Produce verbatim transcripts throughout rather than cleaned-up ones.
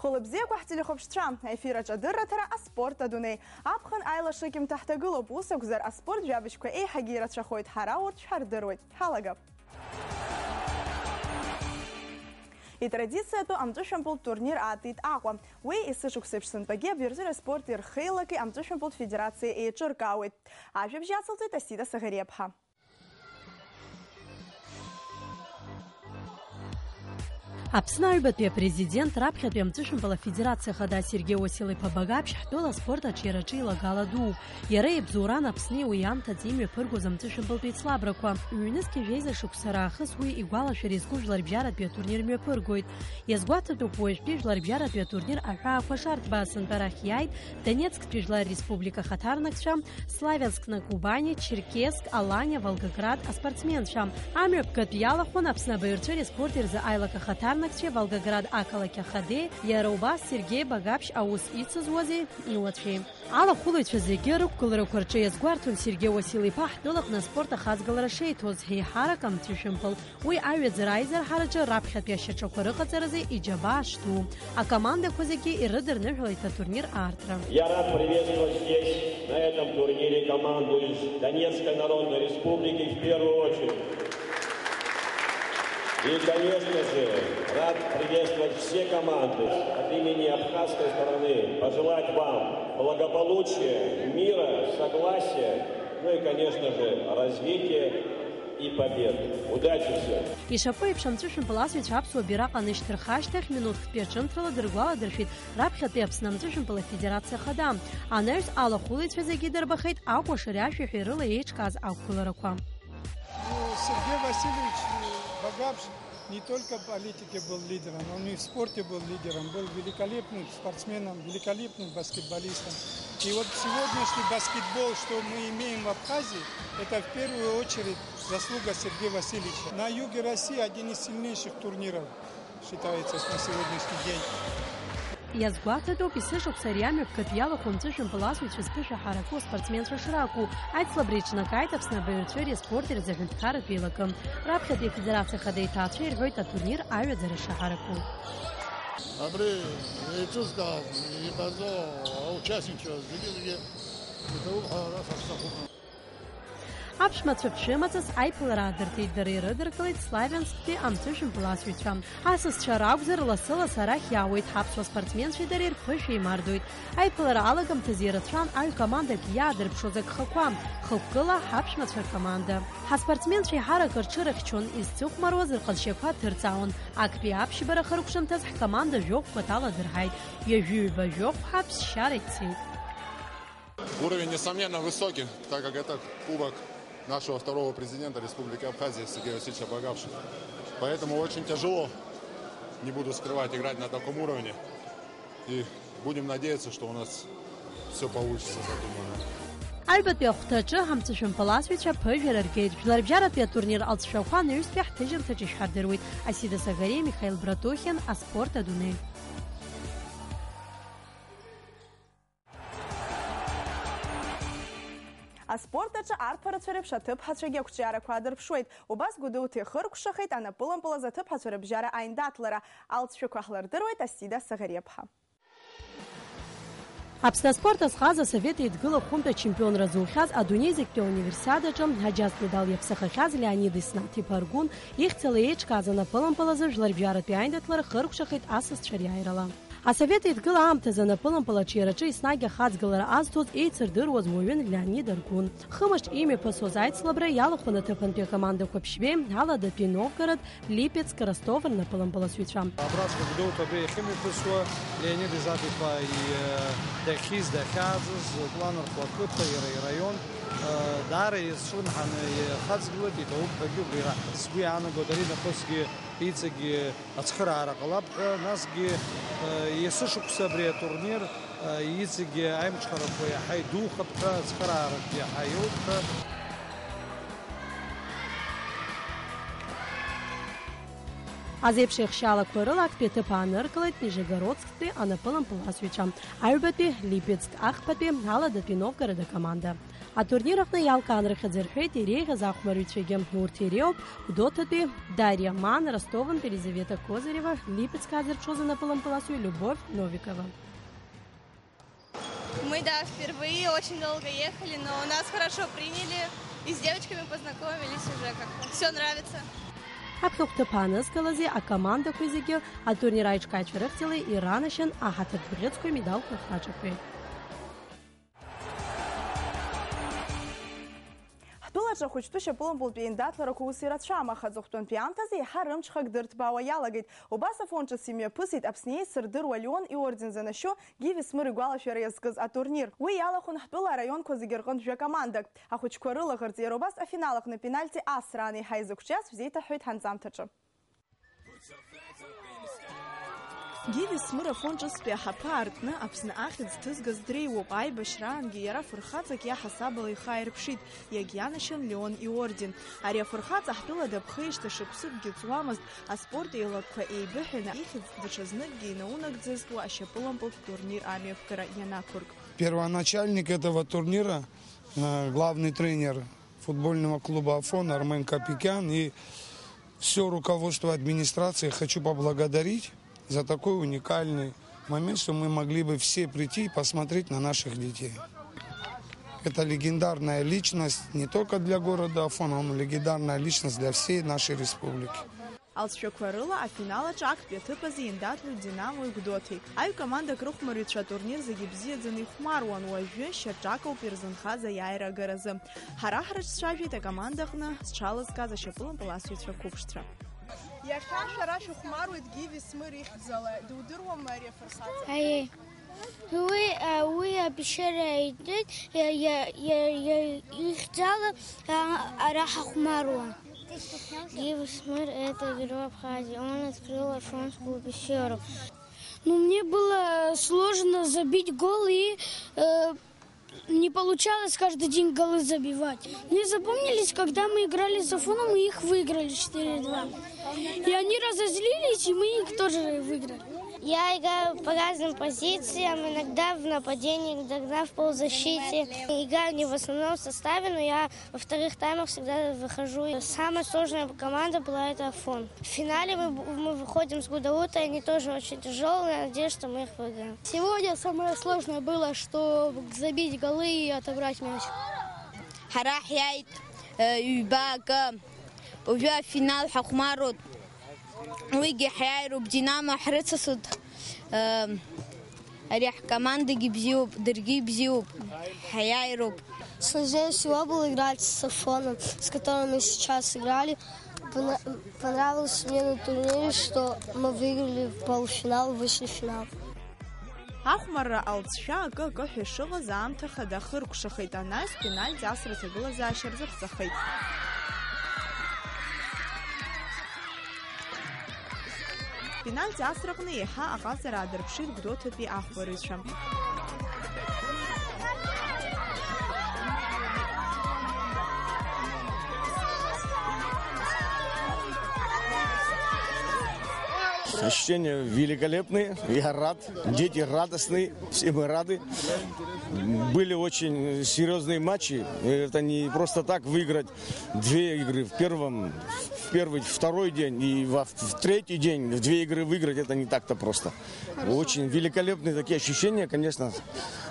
Хәылбзиақәа ҳтелехәаԥшцәа, аефир аҿы адырраҭара аспорт адунеи. Аԥхын аилашыкьымҭа ҳҭагылоуп, ус акәзар, аспорт жәабжьқәа еиҳагьы ирацәахоит, ҳара урҭ шәҳардыруеит. Ҳалагап. Итрадициатәу амҵәышәымпылтә турнир аатит Аҟәа. Уи есышықәса еиԥш сынтәагьы абиржәра спорти рхеилаки амҵәышәымпылтә федерациеи еиҿыркаауеит. Ажәабжь ацылҵеит Асида Саӷариаԥҳа. Аԥсны аҩбатәи апрезидент, раԥхьатәи амҵәышәымпыл афедерациа хада Сергеи Уасил-иԥа Багаԥшь ҳтәыла аспорт аҿиараҿы илагала дууп. Иара ибзоуран Аԥсни уи иамҭаӡеи имҩаԥыргоз амҵәышәымпылтә еицлабрақәа. Ҩнызқьи жәеиза шықәса раахыс уи игәалашәара иазку жәларбжьаратәи атурнир мҩаԥыргоит. Иазгәаҭатәуп, уажәтәи жәларбжьаратәи атурнир аҳәаақәа шарҭбааз сынтәа арахь иааит Донецктәи Жәлар Республика ахаҭарнакцәа, Славянск на Кубани, Черкесск, Аланиа, Волгоград аспортсменцәа. Амҩаԥгатә иалахәын Аԥсны абаҩрцәеи аспорти рзы аилак ахаҭарнакцәеи Волгоград ақалақь ахадеи, иара убас Сергеи Багаԥшь аус ицызуази иуацәеи. Алахәылаҩцәа зегьы рықәгыларақәа рҿы иазгәарҭон Сергеи Уасил-иԥа ҳтәылаҟны аспорт ахаҵгылара шеиҭоз, еиҳарак амҵәышәымпыл. Уи аҩаӡара аизырҳараҿы раԥхьатәи ашьаҿақәа рыҟаҵаразы иџьабаа шду, акомандақәа зегьы ирыдырныҳәалеит атурнир аартра. Я рад приветствовать здесь, на этом турнире, команду из Донецкой Народной Республики в первую очередь. И, конечно же, рад приветствовать все команды. От имени абхазской стороны пожелать вам благополучия, мира, согласия, ну и, конечно же, развития и победы. Удачи всем! Ишаԥу еиԥш, амҵәышәымпыл асыҩцәа аԥсуа бираҟ анышьҭырха ашьҭахь, минуҭктәи аҿымҭрала дыргәаладыршәеит раԥхьатәи Аԥсны амҵәышәымпыл афедерациа ахада. Анаҩс алахәылаҩцәа зегьы идырбахеит акәашареи ашәаҳәеи рыла еиҿкааз ақәгыларақәа. Ну, Сергей Васильевич Багаԥшь не только в политике был лидером, он и в спорте был лидером, был великолепным спортсменом, великолепным баскетболистом. И вот сегодняшний баскетбол, что мы имеем в Абхазии, это в первую очередь заслуга Сергея Васильевича. На юге России один из сильнейших турниров считается на сегодняшний день. Иазгәаҭатәуп, есышықәса ари амҩаԥгатә иалахәу амҵәышәымпыл асыҩцәа зԥышәа ҳараку аспортсменцәа шракәу. Аицлабра еиҿнакааит Аԥсны абаҩрцәеи аспорти рзы аҳәынҭқарратә еилакы. Раԥхьатәи афедерациа ахада иҭаацәа ирҳәоит атурнир аҩаӡара шаҳараку. Абри еиҿызкааз, ибазо, аучастникцәа зегьы-зегьы иҭабуп ҳәа ара саҳәшьҭахуп. Аԥшәмацәа ԥшәымаҵас аиԥылара аадыртит, дара ирыдыркылеит Славиансктәи амҵәышәымпыл асыҩцәа. Асасцәа ракәзар, лассы-лассы арахь иаауеит, ҳаԥсуа спортсменцәеи дареи рԥышәа еимардоит. Аиԥылара алагамҭазы ирацәан аҩ командак иаадырԥшуаз агхақәа, хықәкыла ҳаԥшәмацәа ркоманда. Ҳаспортсменцәа еиҳарак рҽырыхьчон, изцыхәмаруаз рҟазшьақәа ҭырҵаауан. Актәи аԥшьбара хыркәшамҭаз ҳкоманда жәохәқәа таладырҳаит, ҩажәи ҩба жәохә ҳаԥсшьара ицеит. Уровень, несомненно, высокий, так как это кубок нашего второго президента Республики Абхазия Сергея Васильевича Багапши. Поэтому очень тяжело, не буду скрывать, играть на таком уровне. И будем надеяться, что у нас всё получится задуманное. Аҩбатәи ахәҭаҿы ҳамҵәышәымпыласҩцәа ԥыжәара ргеит. Жәларбжьаратәи атурнир алҵшәақәа анаҩстәи ҳҭыжьымҭаҿы ишәҳардыруеит. Асида Сагариа, Михаил Братухин, аспорт адунеи. Аспорт аҿы арԥарацәа реиԥш аҭыԥҳацәагьы ақәҿиарақәа аадырԥшуеит. Убас Гәдоуҭа ихыркәшахеит анапылампыл азы аҭыԥҳацәа рыбжьара аиндаҭлара. Алҵшәақәа ҳлырдыруеит Асида Саӷариаԥҳа. Аԥсны аспорт азҟаза Асовет Еидгыла хәынтә ачемпионра зухьаз адунеи зегьтәи ауниверсиадаҿы аџьаз медал иаԥсахахьаз Леонид Иснаҭ-иԥа Аргәын ихьӡала еиҿкааз анапылампыл азы жәларбжьаратәи аиндаҭлара хыркәшахеит асасцәа риааирала. Асовет Еидгыла аамҭазы анапылампыл аҿиараҿы еснагь ахаҵгылара азҭоз еицырдыруаз уаҩын Леонид Аргәын. Хымш имҩаԥысуаз аицлабра иалахәын аҭыԥантәи акомандақәа ԥшьбеи, Аладатәи Новгород, Липецк, Ростов рнапылампыласҩцәа. Абраҵәҟьа Гәдоуҭа абри иахьымҩаԥысуа Леонид Иснаҭ-иԥа и-, дахьиз, дахьааӡаз, Кәланырхәа ақыҭа, иара ираион, даара изҿлымҳаны ихаҵгылеит, иҭабуп ҳәагьы убри раҳ-, сгәы иаанагоит, ари нахысгьы иҵегьы ацхыраара ҟалап ҳәа, насгьы, есышықәса абри атурнир, иҵегьы аимҿхарақәа иаҳа идухап ҳәа, ацхыраарақәа иаҳа иоуп ҳәа. Азеиԥш еихшьаалақәа рыла актәи аҭыԥ ааныркылеит Нижегородсктәи анапылампыласҩцәа, аҩбатәи Липецк, ахԥатәи Аладатәи Новгород акоманда. Атурнир аҟны иалкаан рыхьӡ рҳәеит иреиӷьыз ахәмарыҩцәагьы. Урҭ иреиуоуп Гәдоуҭатәи Дариа Ман, Ростовынтәи Елизавета Козырева, Липецк аазырԥшуаз анапылампыласҩы Любовь Новикова. Мы, да, впервые, очень долго ехали, но нас хорошо приняли, и с девочками познакомились уже как-то. Всё нравится. Аԥхьахә ҭыԥ аанызкылази акомандақәеи зегьы атурнир аиҿкаацәа рыхьӡала иранашьан аҳаҭыртә бӷьыцқәеи медалқәеи ахраҿақәеи. Ҳтәылаҿы ахәыҷтәы шьапылампылтәи аиндаҭларақәа ус ирацәам, аха аҵыхәтәантәи аамҭазы иаҳа рымҽхак дырҭбаауа иалагеит. Убас Афон ҿыц имҩаԥысит Аԥсны еицырдыруа Леон иорден занашьоу Гиви Смыр игәалашәара иазкыз атурнир. Уи иалахәын ҳтәыла араионқәа зегьы рҟынтә жәа-командак. Ахәыҷқәа рылаӷырӡ иара убас афинал аҟны пенальти асраан еиҳа изықәҿиаз шәзеиҭаҳҳәеит ҳанҵамҭаҿы. Гиви Смыр Афон ҿыцтәи аҳаԥы аартны Аԥсны ахьӡ ҭызгаз дреиуоуп, аибашьраангьы иара фырхаҵак иаҳасабала ихы ааирԥшит, иагьианашьан Леон иорден. Ари афырхаҵа ҳтәыла даԥхеижьҭеи шықәсыкгьы ҵуамызт, аспорт еилакқәа еибыҳәаны ихьӡ даҽазныкгьы инаунагӡазт уа ашьапылампылтә турнир амҩаԥгара ианақәырк. Первоначальник этого турнира, э, главный тренер футбольного клуба «Афон» Армен Капикян и всё руководство администрации хочу поблагодарить за такой уникальный момент, что мы могли бы все прийти и посмотреть на наших детей. Это легендарная личность не только для города Афон, он легендарная личность для всей нашей республики. Алҵшәақәа рыла афинал аҿы актәи аҭыԥ азы иандаҭлоит Динамои Гәдоуҭеи. Аҩ командак рыхәмарҩцәа атурнир зегьы ибзиаӡаны ихәмаруан, уажәы шьаҿак ауп ирзынхаз аиааира агаразы. Ҳара ҳрыҿцәажәеит акомандаҟны зҽалазкааз ашьапылампыласҩцәа қәыԥшцәа. Иахьа шәара шәыхәмаруеит Гиви Смыр ихьӡала, дудыруама ари афырхаҵа? Аиеи. Уи, а, уи абшьыра итәит, иа-, иа-, иа-, иа-, ихьӡала, а, ара ҳахәмаруан. Гиви Смыр — это герой Абхазии, он открыл афонскую пещеру. Ну, мне было сложно забить гол и, э, не получалось каждый день голы забивать. Мне запомнились, когда мы играли с Афоном, и их выиграли четыре два. И они разозлились, и мы их тоже выиграли. Я играю по разным позициям, иногда в нападении, иногда в полузащите. Играю не в основном составе, но я во вторых таймах всегда выхожу. Самая сложная команда была — это Афон. В финале мы, бу- мы выходим с Гудаута, они тоже очень тяжёлые, надеюсь, что мы их выиграем. Сегодня самое сложное было, что забить голы и отобрать мяч. Ҳара ҳиааит, э, ҩба акы. Уажәы афинал ҳахәмаруеит. Уигьы ҳиааироуп, Динамо ҳрыцасуеит. Э, ари ҳкомандагьы бзиоуп, даргьы ибзиоуп. Ҳиааироуп. Сложнее всего было играть с Афоном, с которым мы сейчас играли. Пона- Понравилось мне на турнире, что мы выиграли в полуфинал, вышли в финал. Ахәмарра алҵшәа акы-акы ҳәа ишыҟаз аамҭа хада хыркәшахеит, анаҩс пенальти асра аҭагылазаашьа рзыҟаҵахеит. Пенальти асраҟны еиҳа аҟазара аадырԥшит Гәдоуҭатәи ахәмарыҩцәа. Ощущения великолепные, я рад, дети радостные, все мы рады. Были очень серьёзные матчи, это не просто так выиграть две игры в первом, в первый, второй день и во, в третий день две игры выиграть, это не так-то просто. Очень великолепные такие ощущения, конечно.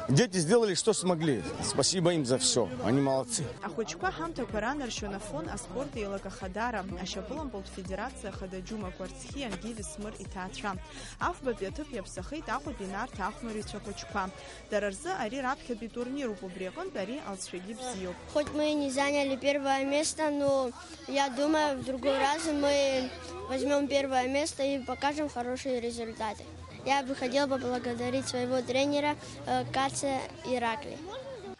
Дети сделали, что смогли. Спасибо им за всё. Они молодцы. Ахәыҷқәа ҳамҭақәа ранаршьон Афон аспорт еилак ахадара, ашьапылампылтә федерациа ахада Џьума Кәарцхиа, Гиви Смыр иҭаацәа. Афбатәи аҭыԥ иаԥсахеит Аҟәатәи Нарҭ ахәмарыҩцәа хәыҷқәа. Дара рзы ари раԥхьатәи турнируп, убри аҟынтә ари алҵшәагьы бзиоуп. Хоть мы и не заняли первое место, но я думаю, в другой раз мы возьмём первое место и покажем хорошие результаты. Я бы хотела поблагодарить своего тренера, э, Каца Ираклия.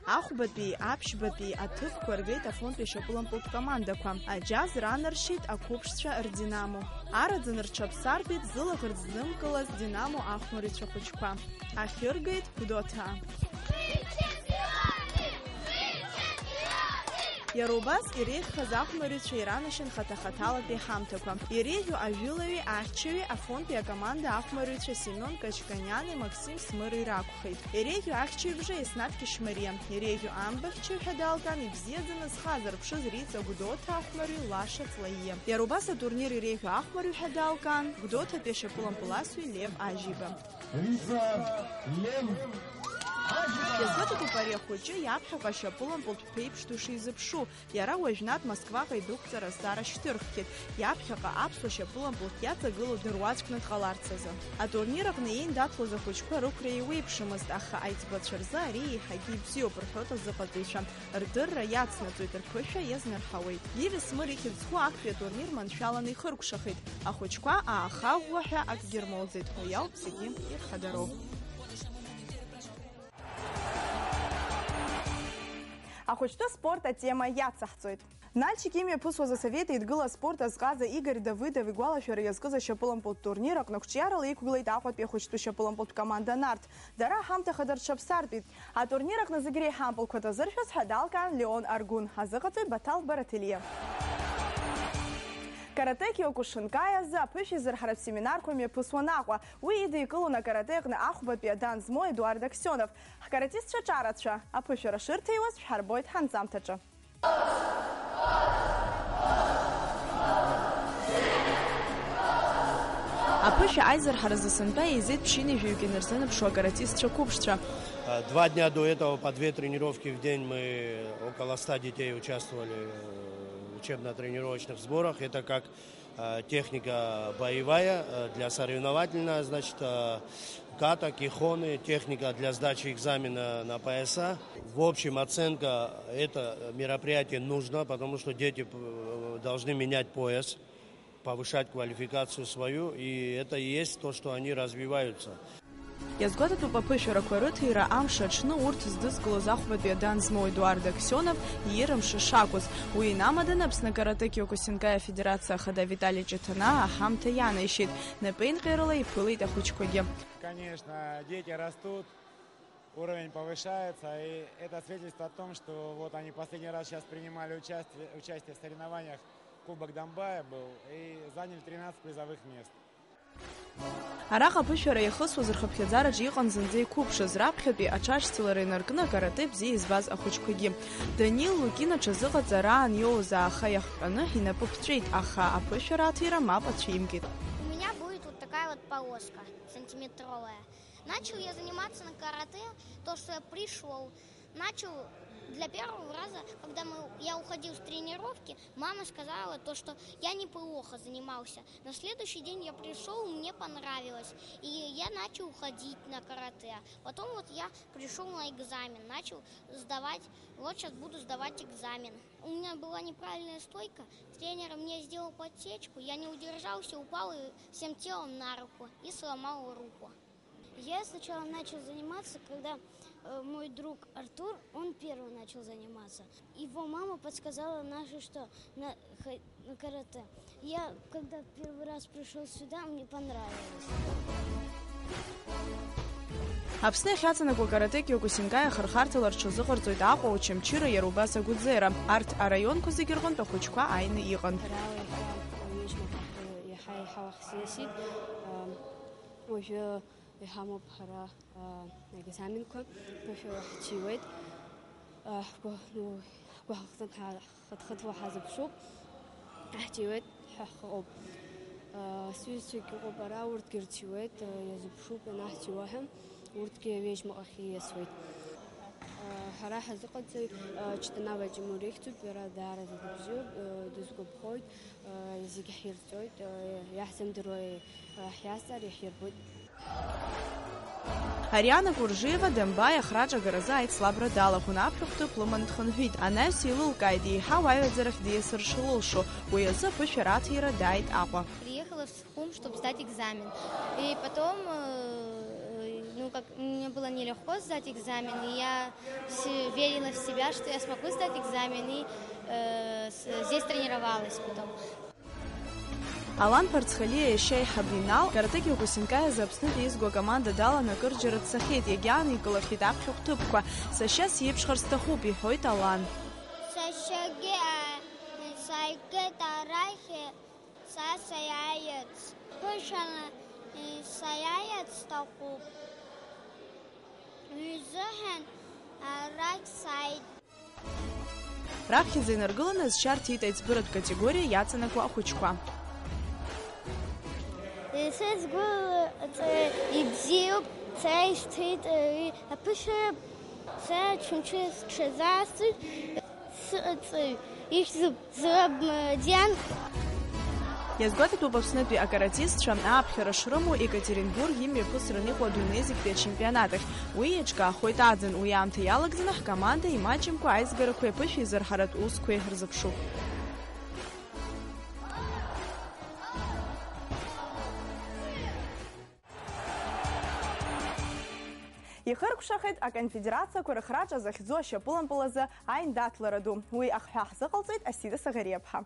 Ахәбатәи, аԥшьбатәи аҭыԥқәа ргеит Афонтәи ашьапылампылтә командақәа. Аџьаз ранаршьеит ақәыԥшцәа рдинамо. Араӡын рҽаԥсартәит зылаӷырӡ знымкылаз динамо ахәмарыҩцәа хәыҷқәа. Ахьыргеит Гәдоуҭаа. Иара убас иреиӷьхаз ахәмарыҩцәа иранашьан хаҭа-хаҭалатәи аҳамҭақәа. Иреиӷьу ажәылаҩи ахьчаҩи Афонтәи акоманда ахәмарыҩцәа Семион Качканиани Максим Смыри ракәхеит. Иреиӷьу ахьчаҩбжа Еснаҭ Кьышьмариа. Иреиӷьу амбахьчаҩ ҳәа далган ибзиаӡаны зхы азырԥшыз Риҵа Гәдоуҭа ахәмарыҩ Лаша Ҵлаиа. Иара убас атурнир иреиӷьу ахәмарыҩ ҳәа далган Гәдоуҭатәи ашьапылампыласҩы Лев Ажьиба. Риҵа Лев Ажьиба. Иазгәаҭатәуп ари ахәыҷы иаԥхьаҟа ашьапылампылтә ԥеиԥш ду шизыԥшу. Иара уажәнатә Москваҟа идәықәҵара азҵаара шьҭырххьеит, иаԥхьаҟа аԥсуа шьапылампылк иаҵагылоу дыруаӡәкны дҟаларц азы. Атурнир аҟны еиндаҭлоз ахәыҷқәа рықәра еиуеиԥшымызт, аха аиҵбацәа рзы ари еиҳагьы ибзиоуп, рҳәоит азыҟаҵаҩцәа. Рдырра иацнаҵоит, рԥышәа иазнарҳауеит. Гиви Смыр ихьӡ зху актәи атурнир маншәаланы ихыркәшахеит. Ахәыҷқәа ааха-ӷәӷәа ҳәа акгьы рмоуӡеит, уи ауп зегьы ирхадароу. Ахәыҷтәы спорт атема иацаҳҵоит. Нальчик имҩаԥысуаз асовет еидгыла аспорт азҟаза Игорь Давыдов игәалашәара иазкыз ашьапылампылтә турнир аҟны қәҿиарала иқәгылеит Аҟәатәи ахәыҷтәы шьапылампылтә команда Нарҭ. Дара аҳамҭа хада рҽаԥсартәит. Атурнир аҟны зегь реиҳа ампылқәа ҭазыршәыз ҳәа далкаан Леон Аргәын, азыҟаҵаҩ Баҭал Бараҭелиа. Каратэ Киокушинкаи азы аԥышәа изырҳаратә семинарқәа мҩаԥысуан Аҟәа. Уи идикылон акарате аҟны ахәбатәи адан змоу Едуард Аксионов. Ҳкаратистцәа ҿарацәа, аԥышәара шырҭиуаз шәҳарбоит ҳанҵамҭаҿы. Аԥышәа аизырҳаразы сынтәа еизеит ԥшьынҩажәаҩык инарзынаԥшуа акаратистцәа қәыԥшцәа. Два дня до этого по две тренировки в день мы, около ста детей участвовали в учебно-тренировочных сборах. Это как э, техника боевая, э, для соревновательного, значит, э, ката, кихоны, техника для сдачи экзамена на пояса. В общем, оценка, это мероприятие нужно, потому что дети э, должны менять пояс, повышать квалификацию свою, и это и есть то, что они развиваются. Иазгәаҭатәуп аԥышәарақәа рыҭира амш аҽны урҭ здызкылоз ахәбатәи адан змоу Едуард Аксионов иира мшы шакәыз. Уи инамаданы Аԥсны Каратэ Киокусинкаи афедерациа ахада Витали Ҷыҭанаа аҳамҭа ианаишьеит, напеинҟьарыла иԥылеит ахәыҷқәагьы. Конечно, дети растут, уровень повышается, и это свидетельствует о том, что вот они последний раз сейчас принимали участие, участие в соревнованиях, Кубок Домбая был, и заняли тринадцать призовых мест. Араҟа аԥышәара иахысуаз рхыԥхьаӡараҿы иҟан зынӡа иқәыԥшыз, раԥхьатәи аҽашьцылара инаркны акарате бзиа избаз ахәыҷқәагьы. Данил Лукин аҽазыҟаҵараан иоуз ааха иахҟьаны инапы ԥҵәеит, аха аԥышәара аҭира мап ацәимкит. У меня будет вот такая вот полоска сантиметровая. Начал я заниматься на карате, то, что я пришёл, начал для первого раза, когда мы, я уходил с тренировки, мама сказала то, что я неплохо занимался. На следующий день я пришёл, мне понравилось, и я начал ходить на карате. Потом вот я пришёл на экзамен, начал сдавать, вот сейчас буду сдавать экзамен. У меня была неправильная стойка, тренер мне сделал подсечку, я не удержался, упал и всем телом на руку и сломал руку. Я сначала начал заниматься, когда э, мой друг Артур, он первый начал заниматься. Его мама подсказала наши, что на, хо- на карате. Я, когда первый раз пришёл сюда, мне понравилось. Аԥсны иахьаҵанакуа каратэ Киокусинкаи ахырхарҭала рҽазыҟарҵоит Аҟәа, Очамчыра, иара убас Агәӡера. Арҭ араионқәа зегьы рҟынтә ахәыҷқәа ааины иҟан. Ҳара иаҳа, иаҳа, иаҳа иаҳа уахсиасит. Уажәы Иҳамоуп ҳара, аа, аекзаменқәа, ԥышәала ҳҭиуеит. Аа, ҳгәы-, ну, ҳгәаҳҭан-, ҳа-, ҳхыҭхыҭуа ҳазыԥшуп, ҳҭиуеит ҳәа ҳҟоуп. Аа, сҩызцәагьы ыҟоуп ара, урҭгьы рҭиуеит, аа, иазыԥшуп ианаҳҭиуа ҳәа, урҭгьы ҩежь маҟахь ииасуеит. Ҳара ҳазыҟаҵаҩ, Ҷданава Ҷемур ихьӡуп, иара даараӡа дыбзиоуп, дысгәаԥхоит, зегь ҳирҵоит, иаҳзымдыруа ҳиазҵаар, иаҳирбоит. Ариана Куржиева Домбаи ахраҿагаразы аицлабра далахәын, аԥхьахә ҭыԥ лыман дхынҳәит. Анаҩс еилылкааит, еиҳау аҩаӡарахь диасыр шылылшо, уи азы аԥышәара аҭира дааит Аҟәа. Приехала в Сухум, чтобы сдать экзамен. И потом, э, ну, как, мне было нелегко сдать экзамен, и я с- верила в себя, что я смогу сдать экзамен, и э, с- здесь тренировалась потом. Алан Ԥарцхалиа иашьа аиҳабы Инал, каратэ Киокусинкаи азы Аԥснытәи еизго акоманда далан акырџьара дцахьеит, иагьааникылахьеит аԥхьахә ҭыԥқәа. Сашьа сиеиԥшхар сҭахуп, иҳәоит Алан. Сашьа Џьаргьы, аа, сааигеит арахь, са саиааирц. Ԥышәала, саиааирц сҭахуп. Уи азыҳәан арахь сааит. Раԥхьаӡа инаргыланы азшьа рҭеит аиҵбыратә категориа иаҵанакуа ахәыҷқәа. Сара сгәы ибзиоуп, сара исҭеит ари аԥышәара, сара Очамчыра сҽазаасҵоит, сыҟаҵаҩ ишәзуп. Зураб Мардиан. Иазгәаҭатәуп Аԥснытәи акаратистцәа ааԥхьара шрымоу Екатеринбург имҩаԥысран иҟоу адунеи зегьтәи ачемпионат ахь. Уи еиҿкаахоит аӡын, уи аамҭа иалагӡаны ҳкоманда имаҷымкәа аизгарақәеи аԥышәеизырҳаратә усқәеи ҳрызԥшуп. Ихыркәшахеит аконфедерациақәа рыхраҿа захьӡу ашьапылампыл азы аиндаҭлара ду. Уи ахҳәаа ҳзыҟалҵеит Асида Саӷариаԥҳа.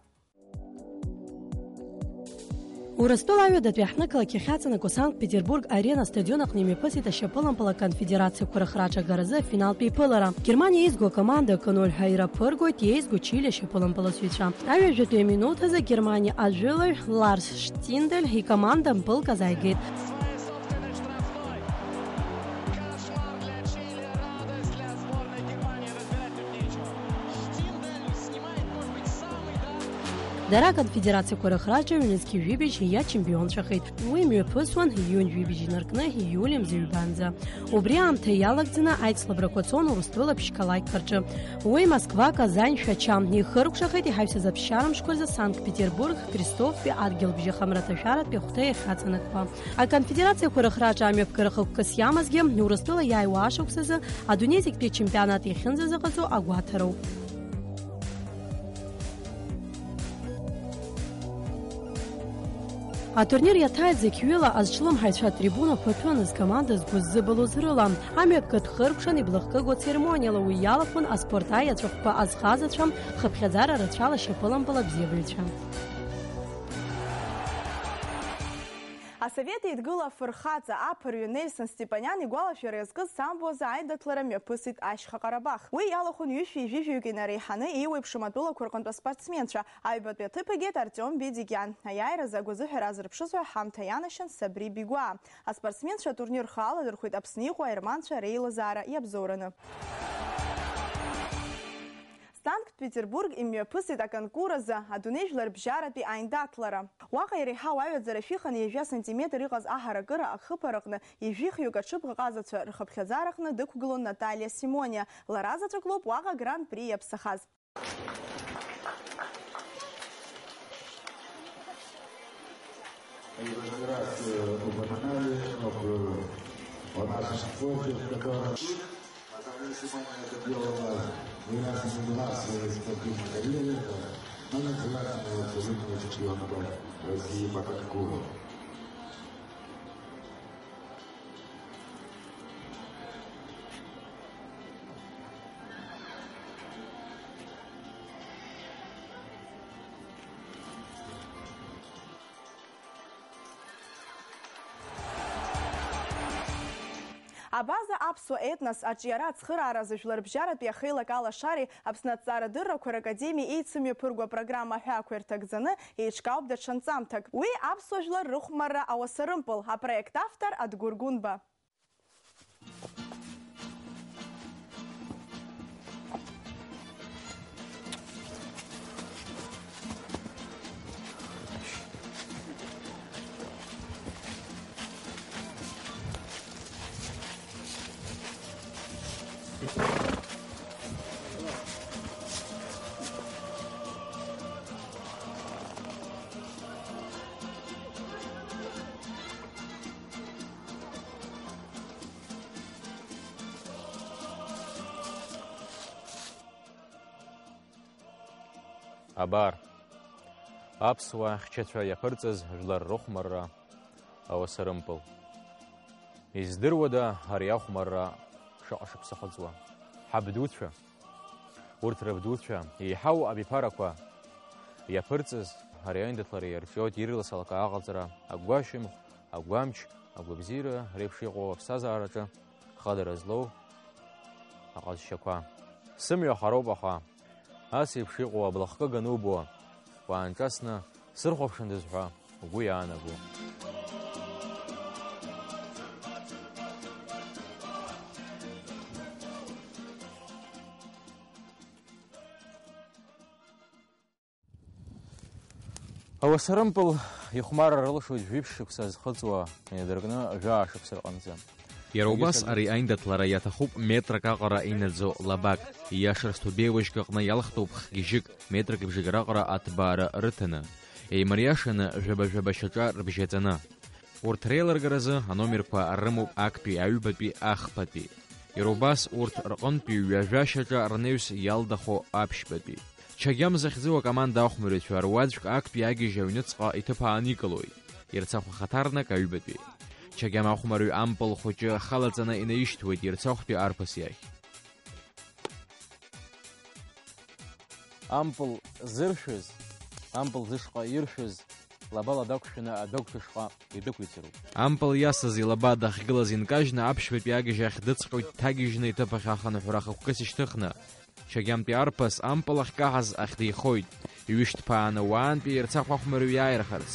Урыстәыла аҩадатәи аҳҭнықалақь иахьаҵанакуа Санкт-Петербург Арена стадион аҟны имҩаԥысит ашьапылампыл аконфедерациақәа рыхраҿа агаразы афиналтә еиԥылара. Германиа еизго акоманда акы ноль ҳәа ираԥыргоит иеизго Чили ашьапылампыласҩцәа. Аҩажәатәи аминуҭ азы Германиа ажәылаҩ Ларс Штиндель икоманда мпылк азааигеит. Дара аконфедерациақәа рыхраҿа ҩнызқьи жәибжь иачемпионцәахеит. Уи мҩаԥысуан июнь жәибжь инаркны иули мза ҩбанӡа. Убри аамҭа иалагӡаны аицлабрақәа цон Урыстәыла ԥшь-қалақьқәа рҿы. Уи Москва, Казань, Шәача. Ихыркәшахеит иҳаҩсыз аԥсшьара мшқәа рзы Санкт-Петербург, Христофтәи адгьылбжьахамраҭашәаратәи ахәҭа иахьаҵанакуа. Аконфедерациақәа рыхраҿы амҩаԥгара хықәкыс иамазгьы Урыстәыла иааиуа ашықәсазы адунеи зегьтәи ачемпионат иахьынӡазыҟаҵо агәаҭароуп. Атурнир иаҭааит зықьҩыла азҿлымҳаҩцәа атрибунақәа ҭәын, зкоманда згәы ззыбылоз рыла. Амҩаԥгатә хыркәшан иблахкыгоу церемониала уи иалахәын аспорт аиаҵәахәқәа азхазацәа, хыԥхьаӡара рацәала шьапылампыл абзиабаҩцәа. Асовет Еидгыла афырхаҵа, аԥырҩы Нельсон Степаниан игәалашәара иазкыз самбо азы аиндаҭлара мҩаԥысит Ашьха Ҟарабах. Уи иалахәын ҩышәи жәаҩык инареиҳаны еиуеиԥшым атәылақәа рҟынтә аспортсменцәа. Аҩбатәи аҭыԥ игеит Артиом Бедикиан. Аиааиразы агәазыҳәара аазырԥшызшәа аҳамҭа ианашьан Сабри Бигәаа. Аспортсменцәа атурнир рхы аладырхәит Аԥсны иҟоу аерманцәа реилазаара иабзоураны. Санкт-Петербург имҩаԥысит аконкур азы адунеи жәларбжьаратәи аиндаҭлара. Уаҟа иреиҳау аҩаӡара шәиханы ҩажәа сантиметр иҟаз аҳаракыра ахыԥараҟны ижәихҩык аҽыбӷаҟазацәа рхыԥхьаӡараҟны дықәгылон Наталиа Симониа. Лара заҵәык лоуп уаҟа Гран-при иаԥсахаз. И в этот раз, э, упоминали об, э, о нашем спорте, в котором Наталья Симониан это делала не раз и не два в своей спортивной карьере, это многократная абсолютная чемпионка России по конкуру. Абаза аԥсуа етнос аҿиара ацхырааразы жәларбжьаратәи ахеилак алашареи Аԥсны аҭҵаарадыррақәа ракадемиеи еицымҩаԥырго апрограмма аҳәаақәа ирҭагӡаны еиҿкаауп даҽа нҵамҭак. Уи аԥсуа жәлар рыхәмарра ауаса рымпыл, апроект автор Адгәыр Гәынба. Абар, аԥсуаа хьчацәа иаԥырҵаз жәлар рыхәмарра ауаса рымпыл. Издыруада ари ахәмарра шаҟа шықәса хыҵуа? Ҳабдуцәа, урҭ рабдуцәа, еиҳау абиԥарақәа иаԥырҵаз ари аиндаҭлара иарҿиоит ирласалак аҟаҵара, агәашьамх, агәамч, агәабзиара реиԥш иҟоу аԥсҭазаараҿы хадара злоу аҟазшьақәа. Сымҩа хароуп, аха Ас еиԥш иҟоу аблахкы ганубо, уаанҿасны сырхәаԥшындаз ҳәа угәы иаанаго. Ауаса рымпыл ихәмарра рылшоит жәиԥшь шықәса зхыҵуа, инадыркны жәаа шықәса рҟынӡа. Иара убас ари аиндаҭлара иаҭахуп метрак аҟара инаӡо лабак. Ииашарс Ҭубеи уажәшьҭа аҟны иалхтәуп хгьежьык, метрак ибжак раҟара аҭбаара рыҭаны. Еимариашаны жәаба-жәаба шьаҿа рыбжьаҵаны. Урҭ реилыргаразы аномерқәа рымоуп актәи, аҩбатәи, ахԥатәи. Иара убас урҭ рҟынтәи ҩажәа шьаҿа рнаҩс иалдахо аԥшьбатәи. Чагьам захьӡу акоманда ахәмарҩцәа руаӡәк актәи агьежь аҩныҵҟа иҭыԥ ааникылоит, Ерцахә ахаҭарнак аҩбатәи. Чагьам ахәмарҩ ампыл хәыҷы халаҵаны инаишьҭуеит Ерцахәтәи арԥыс иахь. Ампыл зыршәыз, ампыл зышҟа иршәыз, лабала дақәшәаны адәы агәҭа шҟа идәықәиҵароуп. Ампыл иасыз илаба дахьгылаз инкажьны аԥшьбатәи агьежь ахь дыҵҟьоит, дҭагьежьны иҭыԥ ахь ахынҳәра ахықәкыс ишьҭыхны. Чагьамтәи арԥыс ампыл ахькаҳаз ахь деихоит, иҩышьҭԥааны уаантәи Ерцахә ахәмарҩ иааирхарц.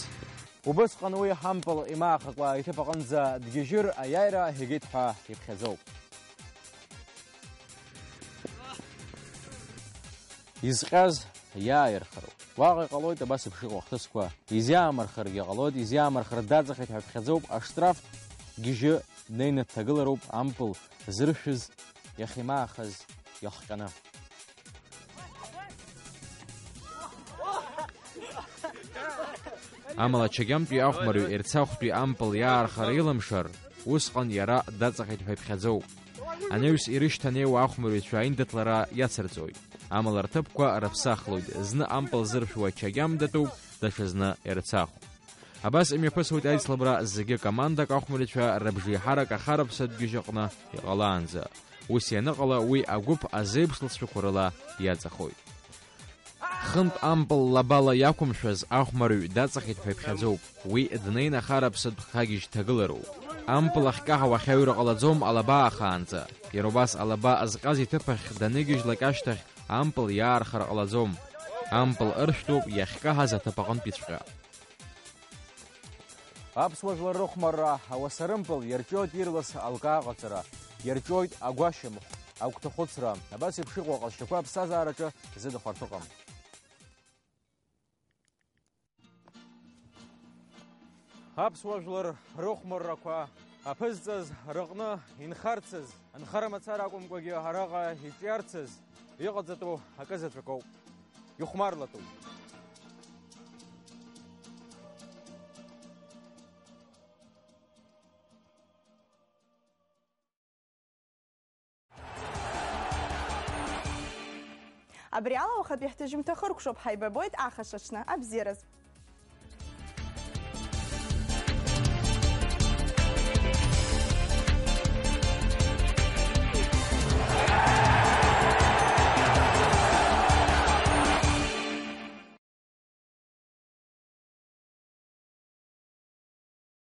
Убысҟан уи ампыл имаахакәа иҭыԥ аҟынӡа дгьежьыр, аиааира егеит ҳәа иԥхьаӡоуп. Изҟьаз иааирхароуп. Уаҟа иҟалоит абас еиԥш иҟоу ахҭысқәа. Изиаамырхаргьы ҟалоит, изиаамырхар даҵахеит ҳәа иԥхьаӡоуп, аштраф гьежьы днеины дҭагылароуп, ампыл зыршәыз иахьимаахаз иахҟьаны. Амала Чагьамтәи ахәмарҩ Ерцахәтәи ампыл иаархара илымшар, усҟан иара даҵахеит ҳәа иԥхьаӡоуп. Анаҩс ирышьҭанеиуа ахәмарҩцәа аиндаҭлара иацырҵоит. Амала рҭыԥқәа рыԥсахлоит, зны ампыл зыршәуа Чагьам датәуп, даҽазны Ерцахә. Абас имҩаԥысуеит аицлабра зегьы командак ахәмарҩцәа рыбжеиҳарак ахараԥсатә гьежь аҟны иҟалаанӡа. Ус ианыҟала, уи агәыԥ азеиԥш лҵшәақәа рыла иаҵахоит. Хынтә ампыл лабала иақәымшәаз ахәмарҩ даҵахеит ҳәа иԥхьаӡоуп. Уи днеин ахараԥсатә хагьежь дҭагылароуп. Ампыл ахькаҳауа ахьаҩра ҟалаӡом алаба ахаанӡа. Иара убас алаба зҟьаз иҭыԥ ахь даныгьежьлак ашьҭахь ампыл иаархар ҟалаӡом. Ампыл ыршәтәуп иахькаҳаз аҭыԥ аҟынтәиҵәҟьа. Аԥсуа жәлар рыхәмарра ауаса рымпыл иарҿиоит ирлас алкаа аҟаҵара, иарҿиоит агәашьамх, агәҭахәыцра. Абас еиԥш иҟоу аҟазшьақәа аԥсҭазаараҿы зыдахәарҭа ыҟам. Аԥсуа жәлар рыхәмаррақәа аԥызҵаз рыҟны инхарцаз, анхара мацара акәымкәагьы араҟа иҿиарцаз иҟаҵатәу акы заҵәык ауп. Ихәмарлатәуп. Абри ала уахатәи ҳҭыжьымҭа хыркәшоуп, ҳаибабоит ахашаҽны, абзиараз.